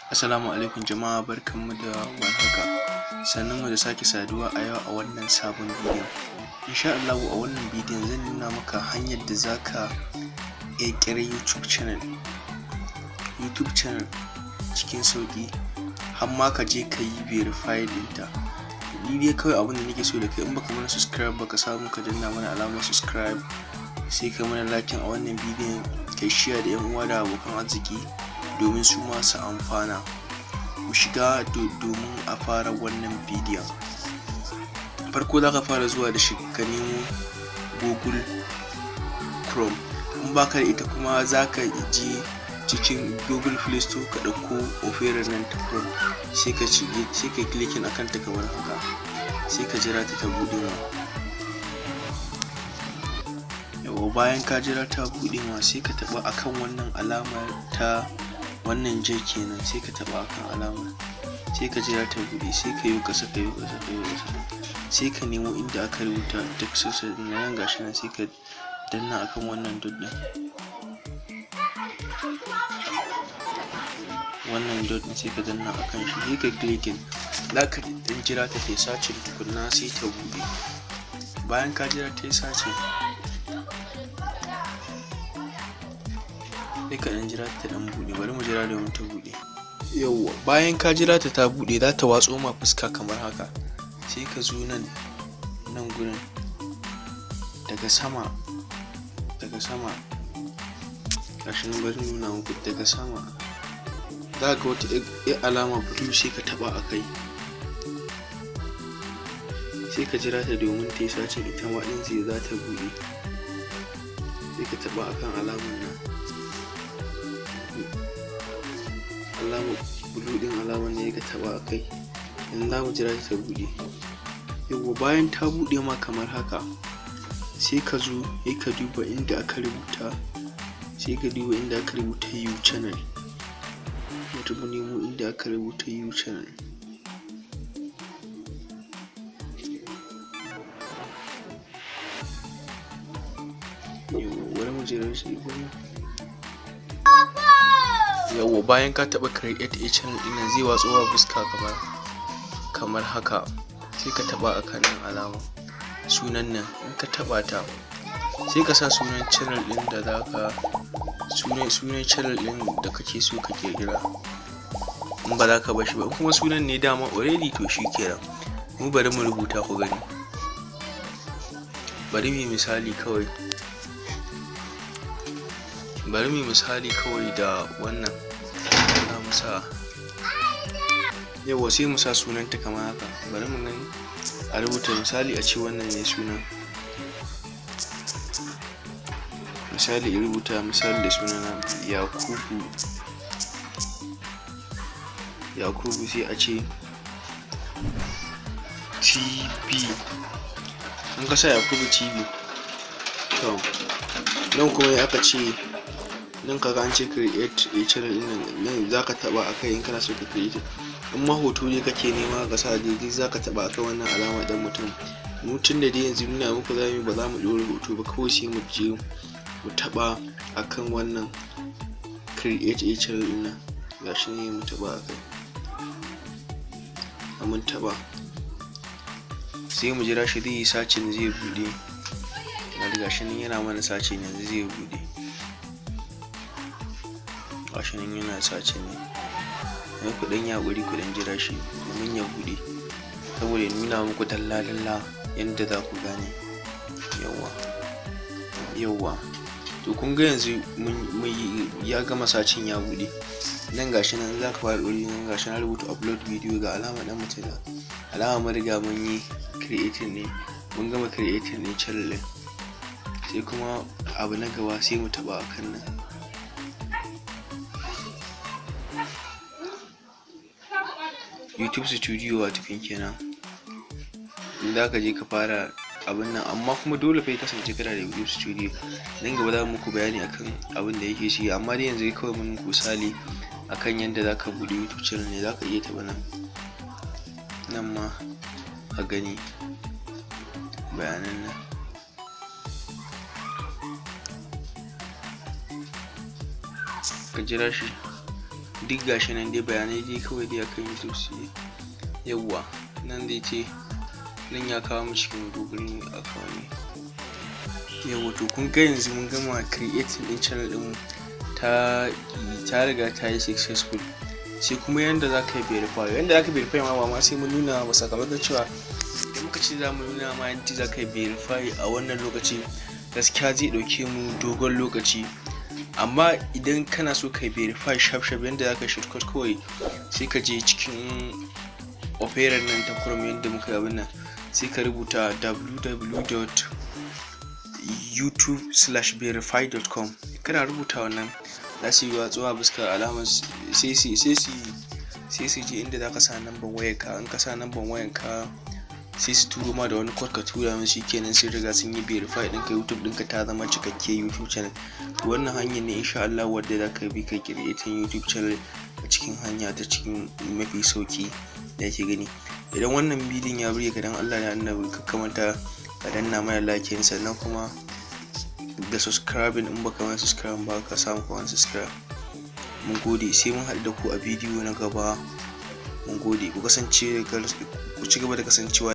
Assalamu alaikum jama'a, barkanmu da warhaka, sannunmu da sake saduwa a yau a wannan sabon bidiyon. Insha Allahu a wannan bidiyon zan nuna maka hanyar da zaka ƙirƙiri YouTube channel cikin sauƙi, har ma ka je ka yi verify ɗinta. Ni dai kawai abin da nake so da kai, in baka mana subscribe ba, ka samu ka danna mana alamar subscribe, sai ka mana liking a wannan bidiyon, kai share da 'yan uwa da abokan arziki domin su ma su amfana. Mu shiga domin a fara wannan bidiyon. Farko za ka fara zuwa da shi ka nemo Google Chrome. In baka da ita kuma, za ka je cikin Google Play Store ka ɗauko Opera nan ta Chrome, sai ka sai ka clicking akan ta kamar haka, sai ka jira ta ta buɗe ma. Yawwa, bayan ka jira ta buɗe ma, sai ka taɓa akan wannan alamar ta wannan j kenan, sai ka taɓa akan alamar, sai ka jira ta buɗe, sai ka yo ƙasa, ka yo ƙasa, ka yo ƙasa, sai ka nemo inda aka rubuta desktop ɗin nan. Gashi nan, sai ka danna akan wannan dot ɗin, wannan dot ɗin, sai ka danna akan shi, sai ka clicking. Za ka ɗan jira ta tayi searching tukunna, sai ta buɗe. Bayan ka jira ta yi searching, sai ka ɗan jira ta ɗan buɗe. Bari mu jira domin ta buɗe. Yawwa, bayan ka jira ta ta buɗe, za ta watso ma fuska kamar haka. Sai ka zo nan, nan gurin daga sama, gashi nan, bari nuna muku. Daga sama za ka ga wata ƴar alama blue, sai ka taɓa a kai, sai ka jira ta domin ta yi searching. Ita ma ɗin sai za ta buɗe, sai ka taɓa akan alamar nan, alamar blue ɗin, alamar ne ka taɓa a kai. Yanzu za mu jira ta buɗe. Yawwa, bayan ta buɗe ma kamar haka, sai ka zo, sai ka duba inda aka rubuta, sai ka duba inda aka rubuta "your channel". Wato mu nemo inda aka rubuta "your channel". Yawwa, bari mu jira shi. Yawwa, bayan ka taɓa "create a channel" ɗin nan, zai watso ma fuska kamar haka. Sai ka taɓa akan nan alama sunan nan. In ka taɓa ta, sai ka sa sunan channel ɗin da zaka sunan channel ɗin da kake so ka ƙirƙira. In ba za ka bar shi ba, in kuma sunan ne dama already, to shi kenan. Mu bari mu rubuta ku gani. Bari mu yi misali kawai, bari mu yi misali kawai da wannan za mu sa. Yawwa, sai mu sa sunanta kamar haka. Bari mu gani, a rubuta misali, a ce wannan ne sunan. Misali, in rubuta misali da sunana Yakubu, Yakubu, sai a ce TV. In ka sa Yakubu TV, to nan kuma aka ce nan, kaga an ce "create a channel" ɗin nan, nan za ka taɓa a kai in kana so ka create. In ma hoto ne kake nema ka sa daidai, za ka taɓa akan wannan alama ɗan mutum. Mu tun da dai yanzu nuna muku za mu yi, ba za mu ɗora hoto ba, kawai sai mu je mu taɓa akan wannan "create a channel" ɗin nan. Gashi ne, mu taɓa a kai. Mun taɓa, sai mu jira shi, zai yi searching, zai buɗe. Gashi nan yana mana searching, yanzu zai buɗe. Gashi nan yana searching ne. Sai ku ɗan yi haƙuri, ku ɗan jira shi domin ya buɗe, saboda ya nuna muku dalla dalla yanda za ku gane. Yawwa, yawwa, to kun ga yanzu mun ya gama searching, ya buɗe. Nan gashi nan, za ka fara ɗori nan, gashi na rubuta "upload video", ga alama ɗan mutum, alama mun riga mun yi creating ne, mun gama creating ne channel ɗin. Sai kuma abu na gaba, sai mu taɓa akan nan YouTube Studio, wato kenan in za ka je ka fara abun nan. Amma kuma dole fa ya kasance kana da YouTube Studio. Nan gaba za mu muku bayani akan abin da yake ciki, amma dai yanzu kawai mun muku misali akan yadda za ka buɗe YouTube channel ne. Za ka iya taɓa nan, nan ma ka gani bayanan nan. Ka jira shi. Duk gashi nan dai, bayanai dai kawai dai akan YouTube su. Yawwa, nan zai ce nan ya kawo mu cikin Google account ne. Yawwa, to kun ga yanzu mun gama creating ɗin channel ɗin, ta riga ta yi successful. Sai kuma yanda za ka yi verify. Yanda za ka verify ma ba ma sai mun nuna ba, sakamakon cewa idan muka ce za mu nuna ma yadda za ka yi verify a wannan lokaci, gaskiya zai ɗauke mu dogon lokaci. Amma idan kana so ka yi verify sharp sharp, yanda za ka shortcut kawai, sai ka je cikin Opera nan ta Chrome, yadda muka yi abin nan, sai ka rubuta www.youtube/verify.com. Kana rubuta wannan, za su yi watsuwa fuska alamar, sai su je inda za ka sa namban wayarka. In ka sa namban wayarka, sai su turo ma da wani code, ka tura musu, shikenan, sun riga sun yi verify ɗinka, YouTube ɗinka ta zama cikakke YouTube channel. Wannan hanyar ne insha Allah wadda za ka bi ka creating YouTube channel a cikin hanya ta cikin mafi sauki da yake gani. Idan wannan bidiyon ya burge ka, dan Allah da Annabi ka manta ka danna mana like, sannan kuma da subscribing. In baka mana subscribe ba, ka samu ka subscribe. Mun gode, sai mun haɗu da ku a bidiyo na gaba. Mun gode, ku kasance, ku ci gaba da kasancewa.